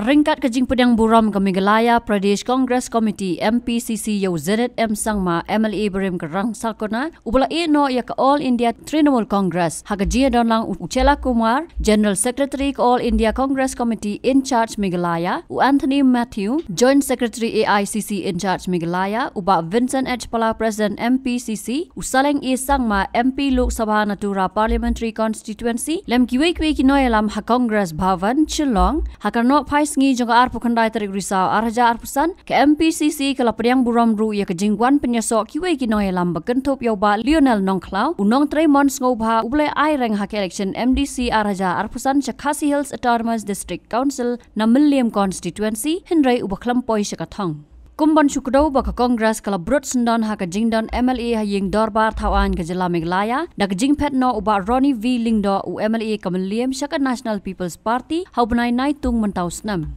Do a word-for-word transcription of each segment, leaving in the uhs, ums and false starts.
Ryngkat ka jingpdiang burom ka Meghalaya Pradesh Congress Committee, M P C C, ïa u Zenith M Sangma, M L A barim ka Rangsakona, uba la ïehnoh ïa ka All India Trinamool Congress. Ha ka jingïadonlang u Chella Kumar, General Secretary ka All India Congress Committee in charge Meghalaya, u Anthony Matthew, Joint Secretary A I C C in charge Meghalaya, u Bah Vincent H Pala, President M P C C, u Saleng A Sangma, M P Lok Sabha na Tura Parliamentary Constituency, lem kiwei kiwei ki nongïalam ha Congress Bhavan, Shillong, ha ka Nohphaisngi jong ka arphew khyndai tarik Risaw ar hajar arphew san, ka M P C C ka la pdiang burom ruh ïa ka jingwan pynïasoh kiwei ki nongïalam ba kynthup ïa u Bah Lionel Nongkhlaw, u nongtrei mon sngewbha uba la ai reng ha ka election M D C ar hajar arphew san sha Khasi Hills Autonomous District Council na Mylliem Constituency, hynrei uba khlem poi sha ka thong. Kum ban shu kdew ba ka Congress ka la brut syndon ha ka jingdon M L A ha ïing dorbar thaw aiñ ka jylla Meghalaya, da ka jingphet noh u Bah Ronnie V Lyngdoh, u M L A ka Mylliem sha ka National People's Party ha u bnai Naitung mynta u snem.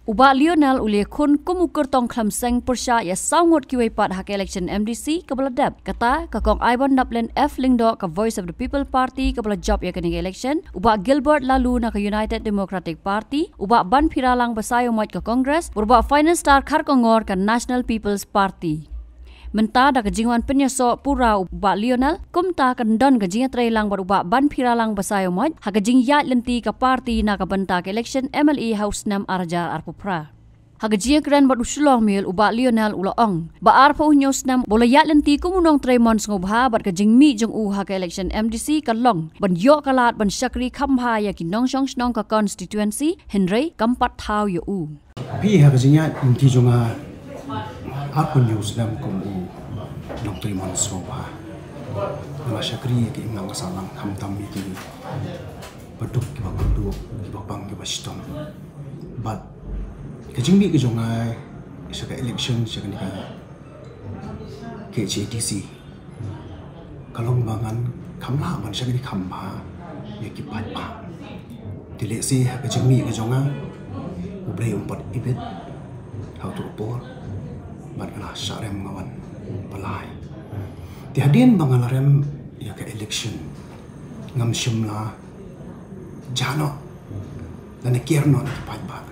U Bah Lionel u la ïakhun kum u kyrtong khlem seng pyrshah ïa saw ngut kiwei pat ha ka election M D C kaba la dep. Kata, ka Kong Aibandaplin F Lyngdoh ka Voice of the People Party kaba la jop ïa kane ka election, u Bah Gilbert Laloo na ka United Democratic Party, u Bah Banphiralang Basaiawmoit ka Congress, u Bah Finester Kharkongor ka National People's Party. Mynta da ka jingwan pynïasoh pura u Bah Lionel, kumta kan don ka jingïatreilang bad u Bah Banphiralang Basaiawmoit ha ka jingïaid lynti ka party na ka bynta ka election M L A ha u snem ar hajar arphew phra. Ha ka jingïakren bad u Shillong Mail, u Bah Lionel u la ong ba arphew hynñiew snem ba u la ïaid lynti kum u nongtrei mon sngewbha bad ka jingmih jong u ha ka election M D C ka long ban ïoh ka lad ban shakri kham bha ïa ki nongshong shnong ka constituency, hynrei kam pat thaw ïa u. Phi, ha ka jingïaid lynti jong nga arphew hynñiew snem kum u nongtrei mon sngewbha, nga la shakri ïa ki imlang ka sahlang, khamtam ïa ki baduk ki bakordor, ki bapang ki bashitom. Bad ka jingmih ka jong nga sha ka election, sha kane ka K H A D C, ka long ba ngan kham lah ban shakri kham bha ïa ki paidbah. Te lehse ha ka jingmih ka jong nga, U Blei um pat ibit ha uto u por, bad nga la shah rem, nga wan ba lai. Te hadien ba nga la rem ïa ka election, ngam shym la jah noh lane ker noh na ki paidbah.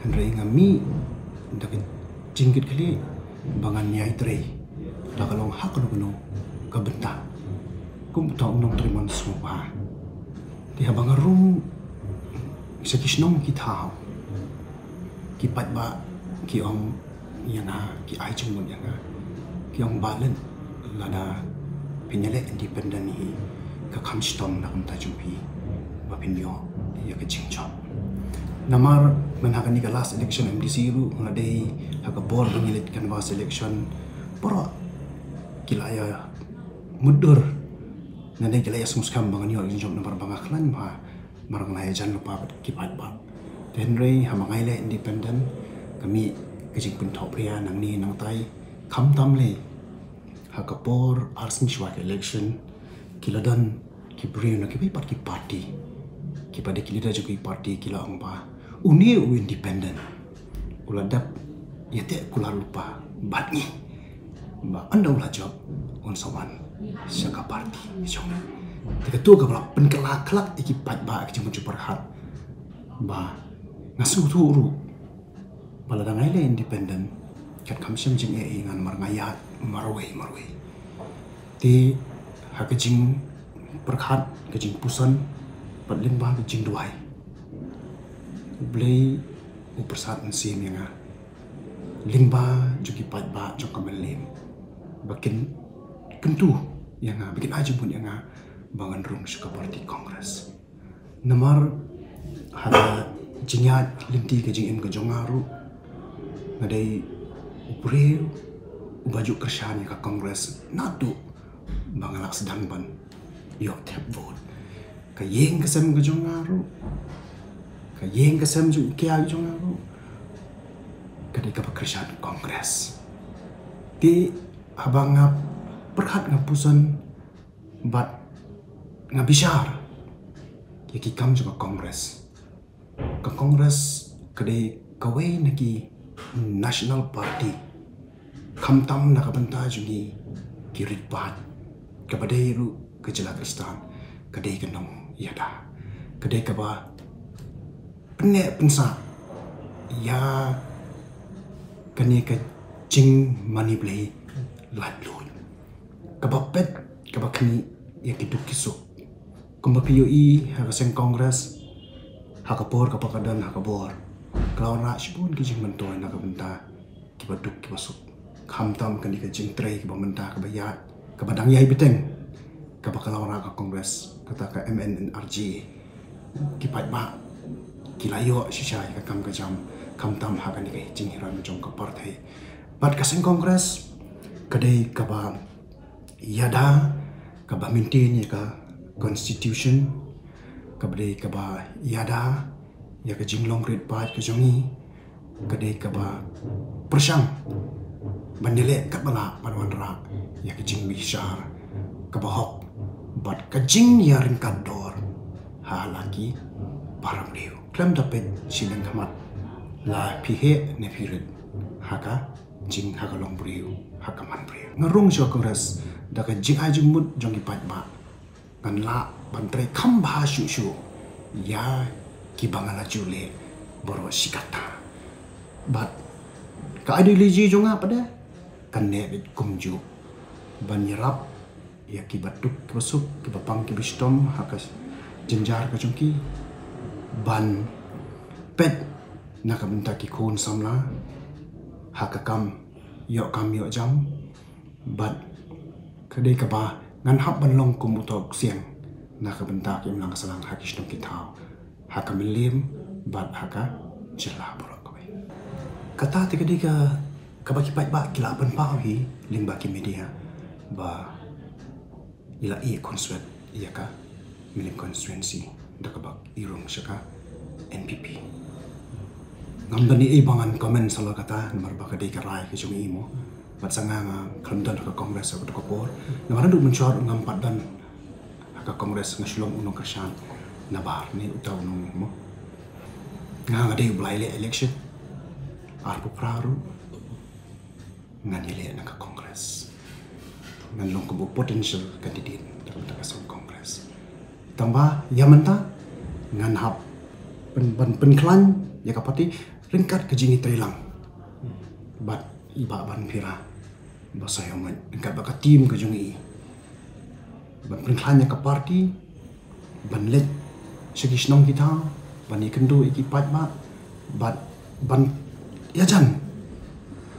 Hynrei nga mih da ka jingkitkhlieh ba ngan ïai trei, la ka long ha kano kano ka bynta, kum uta u nongtrei mon sngewbha. Te haba nga rung sha ki shnong ki thaw, ki paidbah ki ong ïa nga, ki ai jingmut ïa nga, ki ong, Bah Lin, lada phin ïaleh independent hi, ka kham shitom na ka bynta jong phi ba phin ïoh ïa ka jingjop. Namar mynta ha kane ka last election M D C ruh, nga la dei ha ka por ba ngi leit canvass election, baroh ki la ïa mutdur, nga dei ki la ïa sngewskhem ba ngan ïoh jingjop namar ba nga khlaiñ bha, namar nga la ïa jan lypa bad ki paidbah. Te hynrei haba nga ïaleh independent, ka mih ka jingpynthok pria nangne nangtai, khamtam lei ha ka por ar sngi shuwa ka election, ki la don ki briew na kiwei pat ki party, kiba dei ki leader jong ki party, ki la ong ba une u independent u la dep ïateh kular lypa bad ngi, ba ynda u la jop un sa wan sha ka party jong ngi. Te kato kaba la pynkylla khlak ïa ki paidbah ha ka jingmut jingpyrkhat, ba nga sngewthuh ruh ba lada nga ïaleh independent, kan kham shym jingeh ïa nga namar nga ïaid marwei marwei. Te ha ka jingpyrkhat, ka jingpuson bad lyngba ka jingduwai, U Blei u pyrsad mynsiem ïa nga lyngba jong ki paidbah jong ka Mylliem, ba kin kyntu ïa nga, ba kin ai jingmut ïa nga ba ngan rung sha ka party Congress. Namar ha ka jingïaid lynti ka jingim ka jong nga ruh, nga dei u briew uba ju kyrshan ïa ka Congress naduh ba nga la sdang ban ïoh thep vote. Ka ïing ka sem ka jong nga ruh, ka ïing ka sem jong u kiai jong nga ruh, ka dei kaba kyrshan Congress. Te haba nga pyrkhat, nga puson bad nga bishar ïa ki kam jong ka Congress, ka Congress ka dei kawei na ki national party, khamtam na ka bynta jong ngi ki riewpaid, kaba dei ruh ka jylla Khristan, ka dei ka nongïada, ka dei kaba pynneh pynsah ïa kane ka jingmane Blei laitluid, kaba peit, kaba khmih ïa ki duk ki suk. Kumba phi ïohi ha ka seng Congress, ha ka por kaba ka don ha ka bor, ka la wanrah shibun ki jingmyntoi na ka bynta kiba duk kiba suk. Khamtam kane ka jingtrei kaba mynta kaba ïaid, kaba dang ïai bteng, kaba ka la wanrah ka Congress, kata ka M N R G, ki paidbah ki la ïoh shisha ïa ka kam ka jam, khamtam ha kane ka jinghiar jong ka pyrthei. Bad ka seng Congress ka dei kaba ïada, kaba maintain ïa ka constitution, kaba dei kaba ïada ïa ka jinglong rit paid ka jong i, ka dei kaba pyrshang ban ïaleh katba lah ban wanrah ïa ka jingbishar kaba hok bad ka jingïaryngkat dor ha la ki para briew. Khlem da peit shiliang khmat la phi heh ne phi rit ha ka jing, ha ka long briew, ha ka man briew. Nga rung sha Congress da ka jingai jingmut jong ki paidbah, ngan lah ban trei kham bha shuh shuh ïa kiba nga la ju leh baroh shi katta. Bad ka ideology jong nga pat de kan neh beit kumjuh, ban ïarap ïa kiba duk kiba suk, kiba pang kiba shitom ha ka jynjar ka jong ki, ban peit na ka bynta ki khun samla ha ka kam ïoh kam ïoh jam. Bad ka dei kaba ngan hap ban long kum uto u ksiang na ka bynta ki imlang ka sahlang ha ki shnong ki thaw, ha ka mylliem bad ha ka jylla baroh kawei. Kata te ka dei ka, kaba ki paidbah ki la pynpaw hi lyngba ki media ba i la ïeh khunswet ïa ka Mylliem constituency da kaba i rung sha ka N P P. Ngam don ei ei ba ngan comment shalor kata, namar ba ka dei ka rai ka jong i mo. Bad sa nga, nga khlem don ha ka Congress ha kato ka por. Namar naduh mynshwa ruh ngam pat don ha ka Congress, nga shu long u nongkyrshan nabar ne uta u nong mo. Nga, nga dei u ba la ïaleh election arphew phra ruh. Ngan ïaleh na ka Congress. Ngan long kum u potential candidate da ka bynta ka seng Congress. Tangba ïa mynta ngan hap pyn, ban pynkhlaiñ ïa ka party ryngkat ka jingïatreilang bad i Bah Banphira Basaiawmoit ryngkat bad ka team ka jong i, ban pynkhlaiñ ïa ka party, ban leit sha ki shnong ki thaw, ban ïakynduh ïa ki paidbah, bad ban ïajan,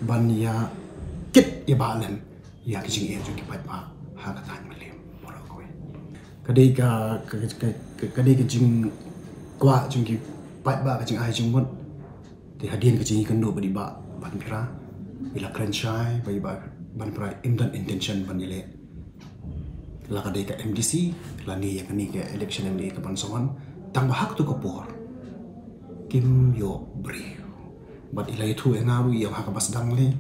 ban ïakit ïa ba lem ïa ka jingeh jong ki paidbah ha ka thaiñ Mylliem baroh kawei. Ka dei ka, ka, ka, ka, ka dei ka jingkwah jong ki paidbah, ka jingai jingmut. Te hadien ka jingïakynduh bad i Bah Banphira, i la kren shai ba i Bah Banphira im don intention ban ïaleh la ka dei ka M D C lane ïa kane ka election M L A kaban sa wan, tangba ha kato ka por kim ïoh briew. Bad i la ïathuh ïa nga ruh ïa ha kaba sdang lei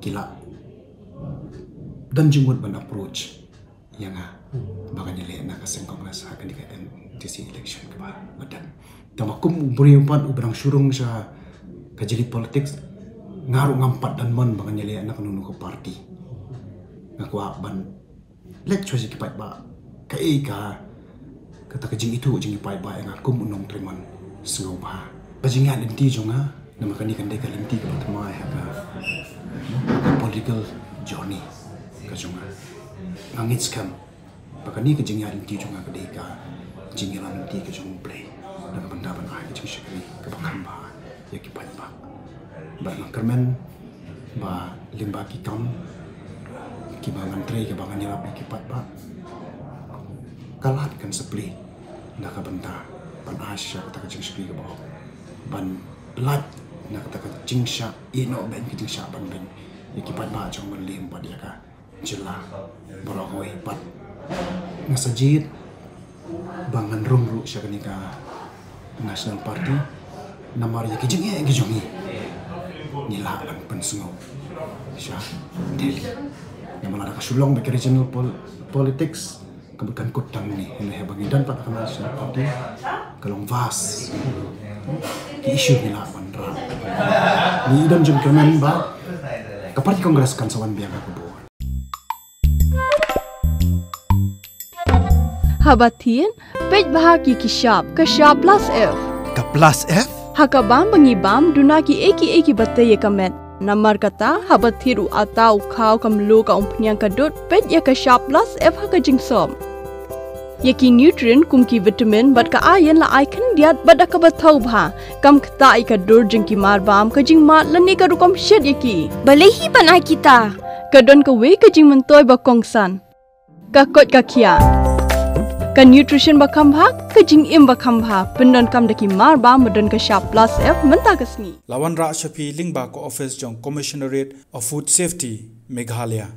ki la don jingmut ban approach ïa nga ba ngan ïaleh na ka seng Congress ha kane ka M D C election kaba la dep. Tangba kum u briew pat uba dang shu rung sha ka jylliew politics, nga ruh ngam pat don mon ba ngan ïaleh na kano kano ka party. Nga kwah ban leit shuwa sha ki paidbah, kaei ka, kata ka jingithuh jong ki paidbah ïa nga kum u nongtrei mon sngewbha. Ka jingïaid lynti jong nga, namar kane kan dei ka lynti kaba thymmai ha ka, ha ka political journey ka jong nga. Nga ngeit skhem ba kane ka jingïaid lynti jong nga ka dei ka jingïalam lynti ka jong U Blei na ka bynta ban ai ka jingshakri kaba kham bha ïa ki paidbah. Bad nga kyrmen ba lyngba ki kam kiba ngan trei, kiba ngan ïarap ïa ki paidbah, ka lad kan sa plie na ka bynta ban ai shisha kata ka jingshakri kaba hok, ban lait na kata ka jingshah ïehnoh beiñ, ka jingshah ban beiñ ïa ki paidbah jong Mylliem bad ïa ka jylla baroh kawei. Bad nga sa jied ba ngan rung ruh sha kane ka National Party, namar ïa ki jingeh ki jong ngi ngi lah ban pynsngew sha Delhi. Namar lada ka shu long bad ka regional pol-, politics, ka mut kan kut tang ne, hynrei haba ngi don pat ha ka National Party, ka long vast ki issue ngi lah ban rah. Ngi don jingkyrmen ba ka party Congress kan sa wan biang ha ka bor. Haba thied, peit bha ki ki shap, ka shap plus F. Ka plus F? Ha ka bam ba ngi bam, duna kiei kiei kiba tei ïa ka met. Namar kata, haba thied u atta, u khaw, ka mluh, ka umphniang, ka dud, peit ïa ka Shap Plus F ha ka jingsop. Ïa ki nutrient kum ki vitamin bad ka iron la ai khyndiat bad da kaba thaw bha. Kam ktah ïa ka dur jong ki marbam, ka jingmad lane ka rukom shet ïa ki. Balei hi ban ai kita? Ka don kawei ka jingmyntoi ba kongsan. Ka koit ka khiah. Ka nutrition ba kham bha, ka jingim ba kham bha. Pyndonkam da ki marbam ba don ka Shap Plus F mynta ka sngi. La wanrah sha phi lyngba ka office jong Commissionerate of Food Safety, Meghalaya.